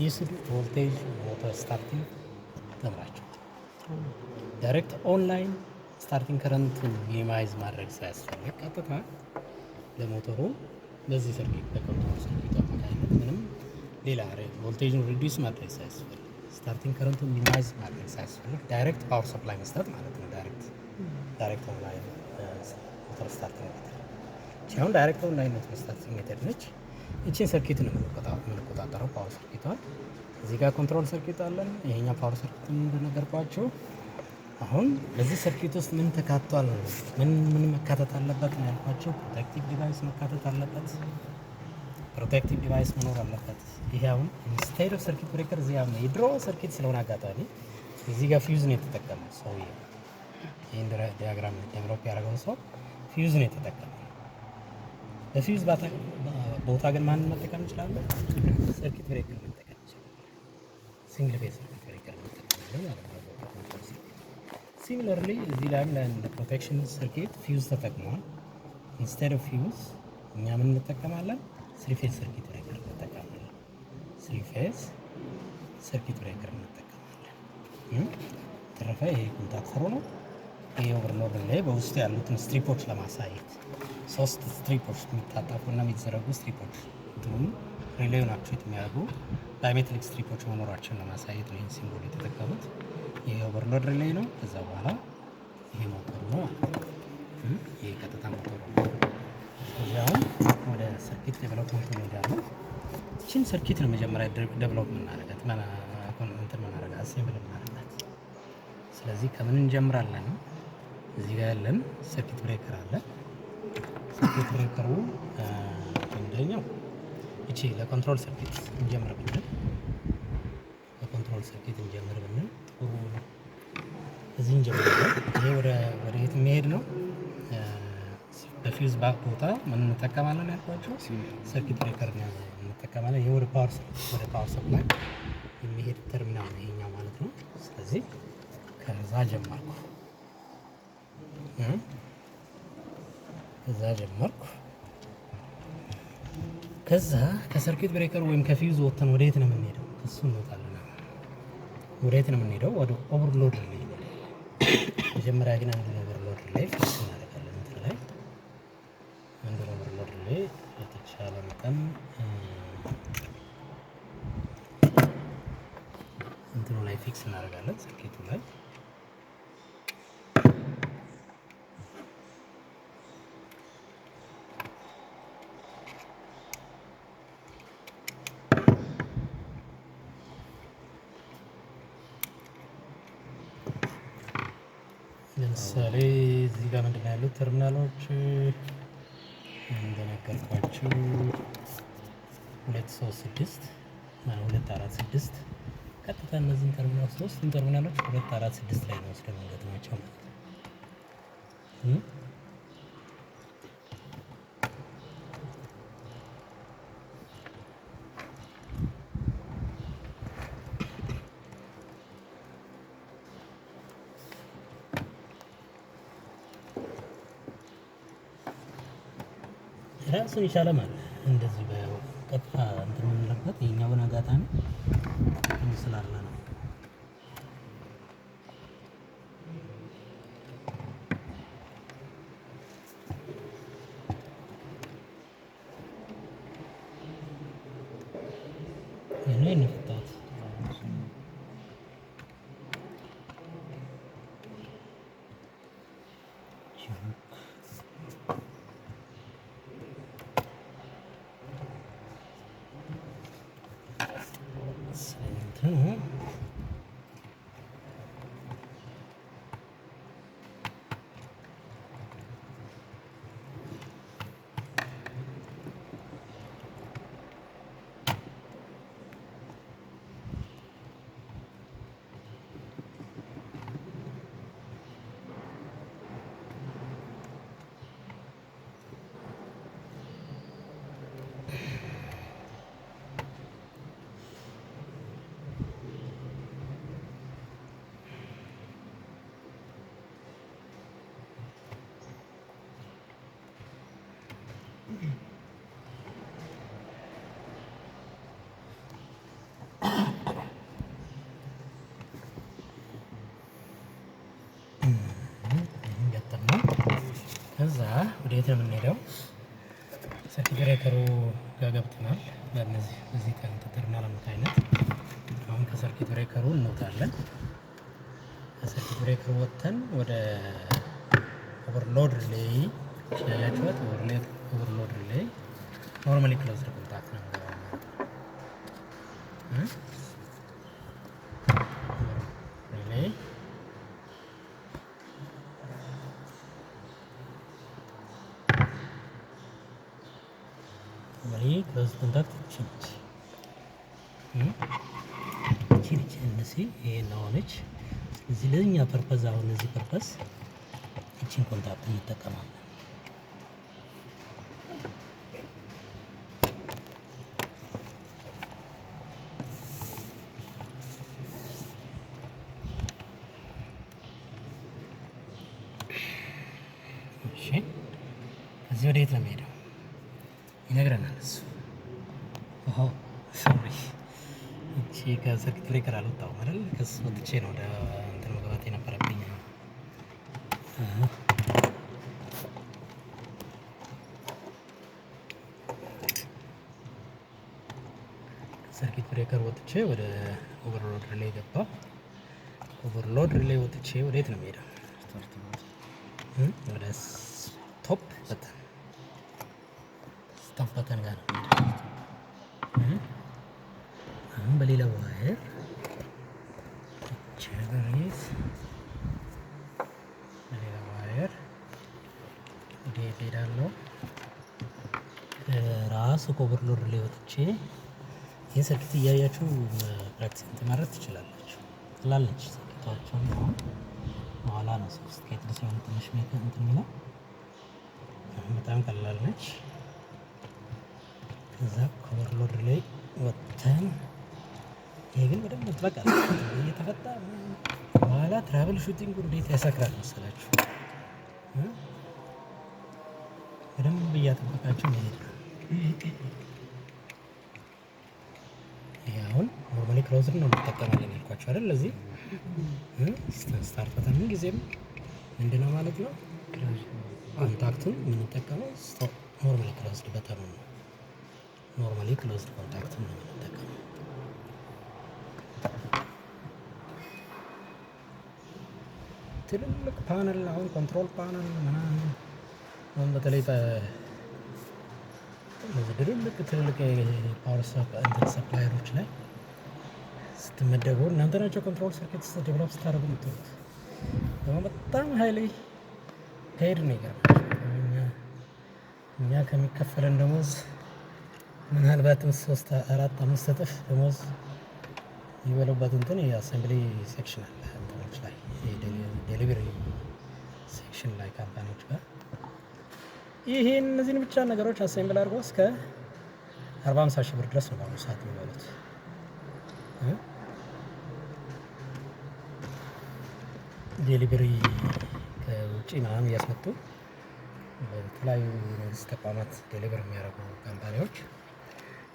Reduced voltage motor starting ተምራችኋል። Direct online starting current ን minimize ማድረግ ሳያስፈልግ ቀጥታ ለሞተሩ በዚህ circuit በ control circuit ኡ አማካኝነት ምንም ሌላ voltage ን reduce ማድረግ ሳያስፈልግ፣ starting current ኡን minimize ማድረግ ሳያስፈልግ direct power supply መስጠት ማለት ነው። Direct online motor starting method። እቺ አሁን direct online motor starting method ነች። እቺን circuit ነው የምንቆጣጠረው፣ power circuit ቷን። እዚህ ጋር control circuit አለን። ይሄኛው power circuit እንደነገርኳችሁ አሁን በዚህ circuit ውስጥ ምን ተካቷል፣ ምን ምን መካተት አለበት ነው ያልኳቸው። Protective device መካተት አለበት። Protective device መኖር አለበት። ይሄ አሁን instead of circuit breaker እዚህ አሁን የድሮ circuit ስለሆነ አጋጣሚ እዚህ ጋር ፊውዝ ነው የተጠቀመው ሰውዬው። ይህን diagram develop ያደረገው ሰው ፊውዝ ነው የተጠቀመው። በፊውዝ ቦታ ግን ማንን መጠቀም እንችላለን? Circuit breaker መጠቀም እንችላለን። Single phase circuit breaker እንጠቀማለን ማለት ነው። Control circuit similarly እዚህ ላይም ለ protection circuit fuse ተጠቅመዋል። Instead of fuse እኛ ምን እንጠቀማለን? Three phase circuit breaker እንጠቀማለን። Three phase circuit breaker እንጠቀማለን። ተረፈ ይሄ contactor ኡ ነው። ይሄ overload ላይ በውስጡ ያሉትን strip ኦች ለማሳየት ሶስት strip ኦች፣ የሚታጠፉ እና የሚዘረጉ strip ኦች፣ እንትኑን relay ውን actuate የሚያደርጉ bimetallic strip ኦች መኖራቸውን ለማሳየት ነው ይህን symbol የተጠቀሙት። ይሄ overload relay ነው። ከዛ በኋላ ይሄ ሞተሩ ነው ማለት ነው። ይሄ ቀጥታ ሞተሩ ነው። ስለዚህ አሁን ወደ circuit development እንሄዳለን። ይህችን circuit ነው መጀመሪያ develop የምናደርጋት፣ እንትን የምናደርጋት፣ assemble የምናደርጋት። ስለዚህ ከምን እንጀምራለን? እዚህ ጋር ያለን circuit breaker አለ። Circuit breaker ኡ አንደኛው እቺ ለ control circuit እንጀምር ብንል፣ ለ control circuit እንጀምር ብንል ጥሩ እዚህ እንጀምራለን። ይሄ ወደ የት የሚሄድ ነው? በፊውዝ ባክ ቦታ ምን እንጠቀማለን ያልኳቸው circuit breaker እንጠቀማለን። ይሄ ወደ power supply የሚሄድ ተርሚናል ነው ይሄኛው ማለት ነው። ስለዚህ ከዛ ጀመርኩ። ከዛ ከ circuit breaker ወይም ከፊውዝ ወጥተን ወደ የት ነው የምንሄደው? እሱ እንወጣለን። ወደ የት ነው የምንሄደው? ወደ overload relay እንሄዳለን። መጀመሪያ ግን አንዱን overload relay fix እናደርጋለን። እንትን ላይ አንዱን overload relay በተቻለ መጠን እንትኑ ላይ fix እናደርጋለን፣ circuit ኡ ላይ። ለምሳሌ እዚህ ጋር ምንድን ነው ያሉት ተርሚናሎች? እንደነገርኳችሁ 2 3 6፣ 2 4 6። ቀጥታ እነዚህን ተርሚናል፣ ሶስቱን ተርሚናሎች 2 4 6 ላይ ነው ወስደን የምንገጥማቸው ማለት ነው። ራሱን የቻለ ማለት እንደዚህ በቀጥታ እንትን የምንልበት፣ ይሄኛውን አጋጣሚ ስላለ ነው። ይሄን የፈታሁት። እንትኑ ከዛ ወዴት ነው የምንሄደው? Circuit breaker ኡ ጋር ገብተናል። በእነዚህ በዚህ ተርሚናል አማካኝነት አሁን ከ circuit breaker ኡ እንወጣለን። ከ circuit breaker ኡ ወጥተን ወደ overload relay ያያችኋት overload relay normally closed contact ነው የምንገባው ማለት ነው። Relay normally closed contact እቺ ነች። እቺ ነች NC ይሄን ሆነች። ስለዚህ ለኛ purpose አሁን ለዚህ purpose እቺን contact እንጠቀማለን። እሺ፣ ከዚህ ወደ የት ነው የሚሄደው? ይነግረናል እሱ። ኦሆ sorry፣ እቺ ከ circuit breaker አልወጣሁም አይደል? ከሱ ወጥቼ ነው ወደ እንትን መግባት የነበረብኝ። አሃ circuit breaker ወጥቼ ወደ overload relay ገባ። Overload relay ወጥቼ ወዴት ነው የሚሄደው? ወደ stop button፣ stop button ጋር ነው የሚሄደው። አሁን በሌላ wire ቸገሬት በሌላ wire ወዴት እሄዳለሁ? ራሱ overload relay ወጥቼ ይህን circuit እያያችሁ practice እንትን ማድረግ ትችላላችሁ። ቀላል ነች circuit ኣቸው። አሁን በኋላ ነው sophisticated ሲሆን ትንሽ ሜክ እንትን የሚለው። አሁን በጣም ቀላል ነች። ከዛ ከ overload ላይ ወጥተን ይሄ ግን በደንብ በቃ እየተፈታ በኋላ troubleshooting ኡ እንዴት ያሰክራል መሰላችሁ? በደንብ እያጠበቃችሁ መሄድ ነው። ይሄ አሁን normally closed ነው እንጠቀማለን ያልኳችሁ አይደል? ለዚህ start button ምን ጊዜም ምንድነው ማለት ነው? Contact ኡን የምንጠቀመው normally closed button ኡ ነው። Normally closed contact ኡን ነው የምንጠቀመው። ትልልቅ ፓነል አሁን control panel ምናምን አሁን በተለይ እነዚህ ትልልቅ ትልልቅ power እንትን supplier ኦች ላይ ስትመደቡ እናንተ ናቸው control circuit develop ስታደርጉ የምትሉት። ደግሞ በጣም highly paid ነው። ይገርማል። እኛ ከሚከፈለን ደሞዝ ምናልባትም ሶስት፣ አራት፣ አምስት እጥፍ ደሞዝ የሚበሉበት እንትን የ assembly section አለ እንትኖች ላይ፣ delivery section ላይ company ዎች ጋር ይሄ እነዚህን ብቻ ነገሮች assemble አድርጎ እስከ 40 50 ሺህ ብር ድረስ ነው በአሁኑ ሰዓት የሚበሉት። Delivery ከውጭ ምናምን እያስመጡ በተለያዩ የመንግስት ተቋማት deliver የሚያደርጉ company ዎች።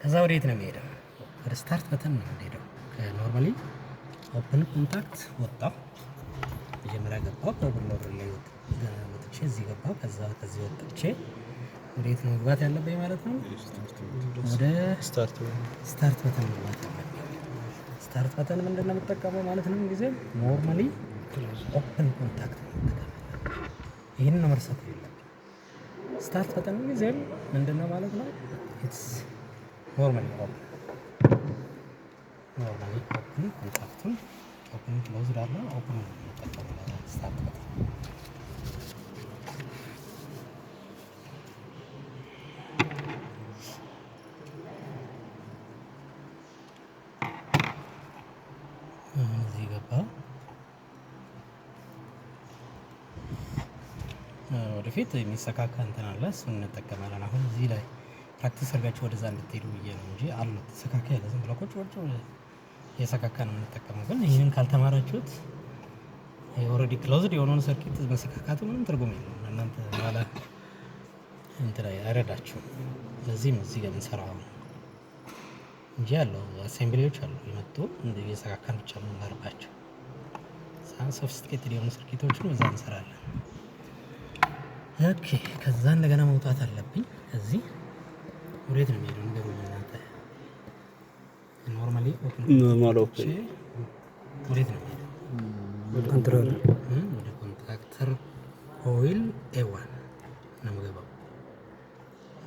ከዛ ወዴት ነው የሚሄደው? ወደ start button ነው የምንሄደው። ከ normally open contact ወጣው፣ መጀመሪያ ገባው፣ ከ overload ላይ ወጥቼ እዚህ ገባው። ከዛ ከዚህ ወጥቼ ወዴት ነው መግባት ያለብኝ ማለት ነው? ወደ start Start button መግባት ያለብኝ። Start button ምንድን ነው የምጠቀመው ማለት ነው? ጊዜ normally open contact ነው የምጠቀመው። ይህን ነው መርሳት የለብን። Start button ጊዜም ምንድን ነው ማለት ነው? It's normally open፣ normally open contact ኡን open closed አለ open ነው የምጠቀመው start button። አሁን እዚህ ገባ። ወደፊት የሚሰካካ እንትን አለ፣ እሱን እንጠቀማለን። አሁን እዚህ ላይ practice አድርጋችሁ ወደዛ እንድትሄዱ ብዬ ነው እንጂ አሉ ተሰካካ ያለ ዝም ብሎ ቁጭ ቁጭ እየሰካካ ነው የምንጠቀመው። ግን ይህንን ካልተማራችሁት already closed የሆነውን circuit መሰካካቱ ምንም ትርጉም የለውም። ለእናንተ በኋላ እንትን አይረዳችሁም። ለዚህም እዚህ ጋር የምንሰራው አሁን እንጂ ያለው assembly ዎች አሉ የመጡ እንደ እየሰካካን ብቻ የምንማርባቸው sophisticated የሆኑ circuit ኦችን በዛ እንሰራለን። Okay፣ ከዛ እንደገና መውጣት አለብኝ። ከዚህ ወዴት ነው የሚሄደው? ንገሩኝ እናንተ። Normally open Normal open. ወዴት ነው የሚሄደው? Control. ወደ contactor coil A1 ነው የምገባው።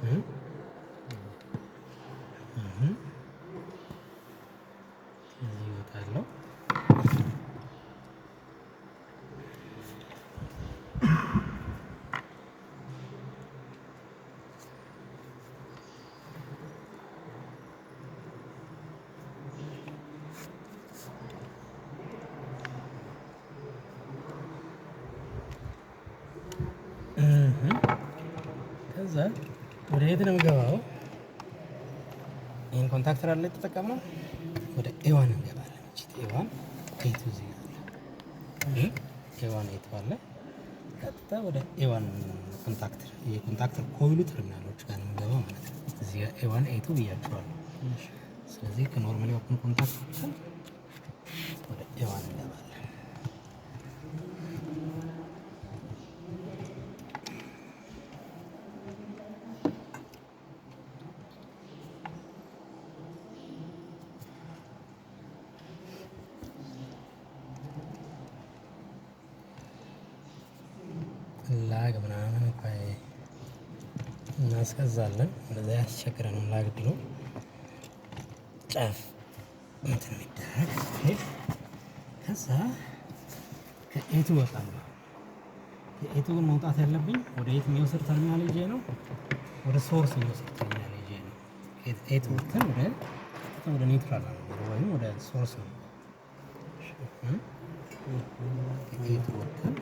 እም፣ እም። እዚህ እወጣለሁ። እህ ከዛ ወደ የት ነው የምገባው? ይህን contactor አለ የተጠቀምነው፣ ወደ A1 እንገባለን። እቺ A1 A2 እዚህ ጋር አለ። A1 A2 አለ። ቀጥታ ወደ A1 contactor፣ የ contactor coil ኡ ተርሚናሎች ጋር ነው የምገባው ማለት ነው። እዚህ ጋር A1 A2 ብያቸዋለሁ። ስለዚህ ከ normally open contact ወጥተን ወደ A1 እንገባለን። Lag ምናምን እንኳ እናስገዛለን። እንደዛ ያስቸግረንም lag ቢኖር ጫፍ እንትን የሚደረግ። ከዛ ከ A2 እወጣለሁ። ከ A2 ግን መውጣት ያለብኝ ወደ የት የሚወስድ ተርሚናል ይዤ ነው? ወደ source የሚወስድ ተርሚናል ይዤ ነው። A2 ወጥተን ወደ neutral ነው ወይም ወደ source ነው። ከ A2 ወጥተን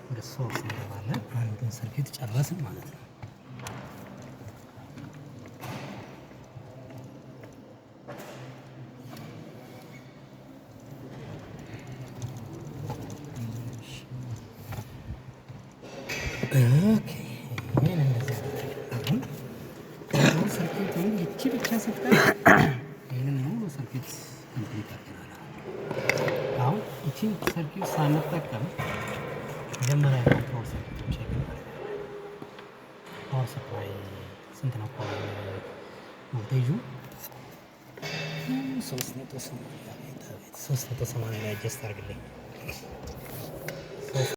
ወደ source እንገባለን። አንዱን circuit ጨረስን ማለት ነው። Okay፣ ይሄን እንደዚህ አደረግን። አሁን control circuit ኡን ይቺ ብቻ ስትቀር ይህንን ሙሉ circuit complete አድርገናል። አሁን ይቺን circuit ሳንጠቀም መጀመሪያ control circuit ኡን check እናደርጋለን። Power supply ስንት ነው? Power voltage ኡ 380፣ 380 ላይ adjust አድርግልኝ።